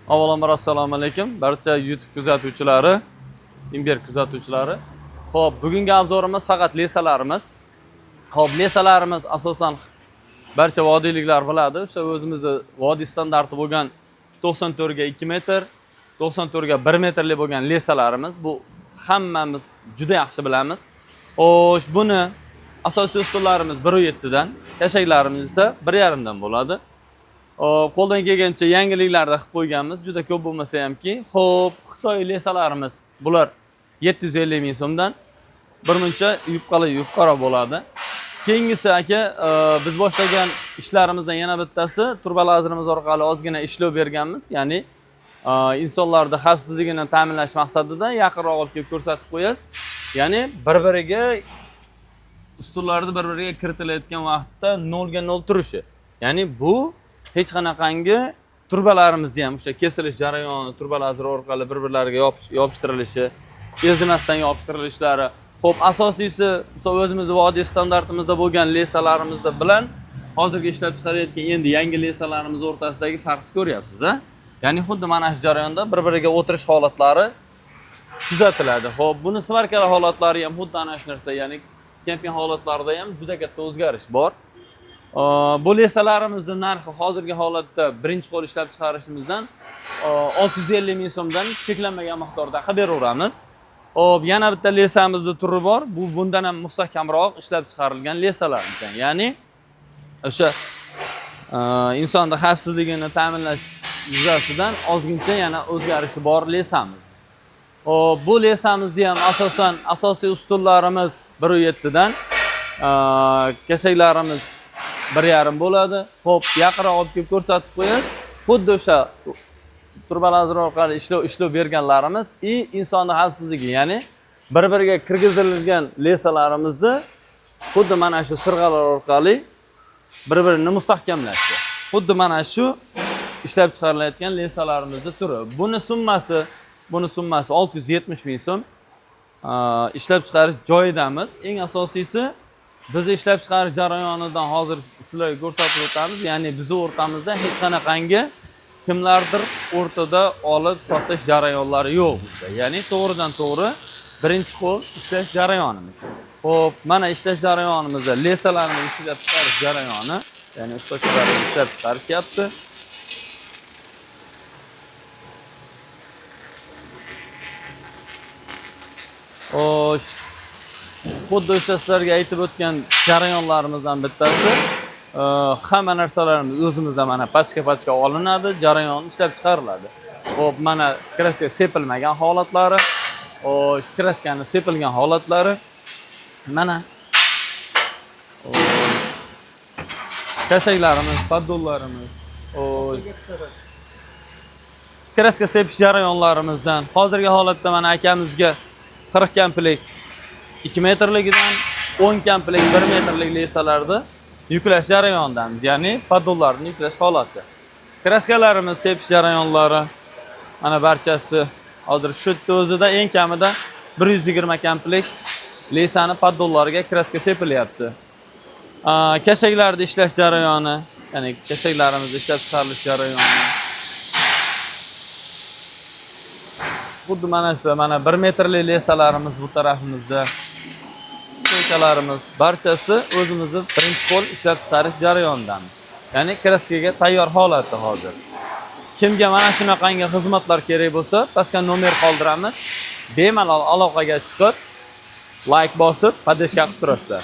Avvalambor assalomu alaykum barcha YouTube kuzatuvchilari, Imber kuzatuvchilari. Xo'p, bugungi обзор imiz faqat леса larimiz. Xo'p, леса larimiz asosan barcha vodiyliklar biladi. O'sha o'zimizda vodiy standarti bo'lgan 94 ga 2 metr, 94 ga 1 metrli bo'lgan леса larimiz. Bu hammamiz juda yaxshi bilamiz. Xo'sh, buni asosiy ustunlarimiz 1.7 dan, kashaklarimiz esa 1.5 dan bo'ladi. Qo'ldan kelgancha yangiliklarni qilib qo'yganmiz, juda ko'p bo'lmasa hamki. Xo'p, Xitoy леса larimiz bular 750 ming so'mdan bir muncha yupqaroq bo'ladi. Keyingisi aka, biz boshlagan ishlarimizdan yana bittasi turba lazerimiz orqali ozgina ishlov berganmiz, ya'ni insonlarni xavfsizligini ta'minlash maqsadida yaqinroq olib kelib ko'rsatib qo'yasiz. Ya'ni bir-biriga ustunlarni bir-biriga kiritilayotgan vaqtda 0 ga 0 turishi. Ya'ni bu hech qanaqangi turbalarimizni ham o'sha kesilish jarayoni turba lazer orqali bir-birlariga yopishtirilishi, ezilmasdan yopishtirilishlari. Xo'p, asosiysi, misol o'zimizni vodiy standartimizda bo'lgan леса larimizda bilan hozirgi ishlab chiqarayotgan endi yangi леса larimiz o'rtasidagi farqni ko'ryapsiz, a? Ya'ni xuddi mana shu jarayonda bir-biriga o'tirish holatlari kuzatiladi. Xo'p, buni сварка lar holatlari ham xuddi ana shu narsa, ya'ni kemping holatlarida ham juda katta o'zgarish bor. Bu леса larimizni narxi hozirgi holatda birinchi qo'l ishlab chiqarishimizdan 650 ming so'mdan cheklanmagan miqdorda qilib beraveramiz. Xo'p, yana bitta леса mizni turi bor. Bu bundan ham mustahkamroq ishlab chiqarilgan леса lar ekan. Ya'ni o'sha insonni xavfsizligini ta'minlash yuzasidan ozgincha yana o'zgarishi bor леса miz. Xo'p, bu леса mizni ham asosan asosiy ustunlarimiz 1.7 dan, kashaklarimiz 1.5 bo'ladi. Xo'p, yaqinroq olib kelib ko'rsatib qo'yasiz. Xuddi o'sha turba lazer orqali ishlov berganlarimiz и insonni xavfsizligi, ya'ni bir-biriga kirgizilgan леса larimizni xuddi mana shu sirg'alar orqali bir-birini mustahkamlashi. Xuddi mana shu ishlab chiqarilayotgan леса larimizni turi. Buni summasi 670 ming so'm. Ishlab chiqarish joyidamiz. Eng asosiysi biz ishlab chiqarish jarayonidan hozir sizlarga ko'rsatib o'tamiz. Ya'ni bizni o'rtamizda hech qanaqangi kimlardir o'rtada olib sotish jarayonlari yo'q bizda. Ya'ni to'g'ridan to'g'ri birinchi qo'l ishlash jarayonimiz. Xo'p, mana ishlash jarayonimizda леса larni ishlab chiqarish jarayoni, ya'ni ustachilar ishlab chiqarishyapti. Xo'sh, xuddi o'sha sizlarga aytib o'tgan jarayonlarimizdan bittasi, hamma narsalarimiz o'zimizda mana pachka-pachka olinadi, jarayon ishlab chiqariladi. Xo'p, mana краска sepilmagan holatlari, xo'sh, краска ni sepilgan holatlari. Mana xo'sh, kashaklarimiz, поддон larimiz, xo'sh, краска sepish jarayonlarimizdan hozirgi holatda mana akamizga 40 komplekt 2 metrligidan 10 komplekt 1 metrlik леса larni yuklash jarayonidamiz, ya'ni поддон larni yuklash holati. Краска larimiz sepish jarayonlari mana barchasi hozir shu yerda o'zida eng kamida 120 komplekt леса ni поддон lariga краска sepilyapti. Kashaklarni ishlash jarayoni, ya'ni kashaklarimizni ishlab chiqarilish jarayoni. Xuddi mana shu, mana 1 metrli леса larimiz bu tarafimizda, стойка larimiz barchasi o'zimizni birinchi qo'l ishlab chiqarish jarayonidamiz. Ya'ni краска ga tayyor holatda hozir. Kimga mana shunaqangi xizmatlar kerak bo'lsa, pastga nomer qoldiramiz. Bemalol aloqaga chiqib, like bosib, поддержка qilib turasizlar.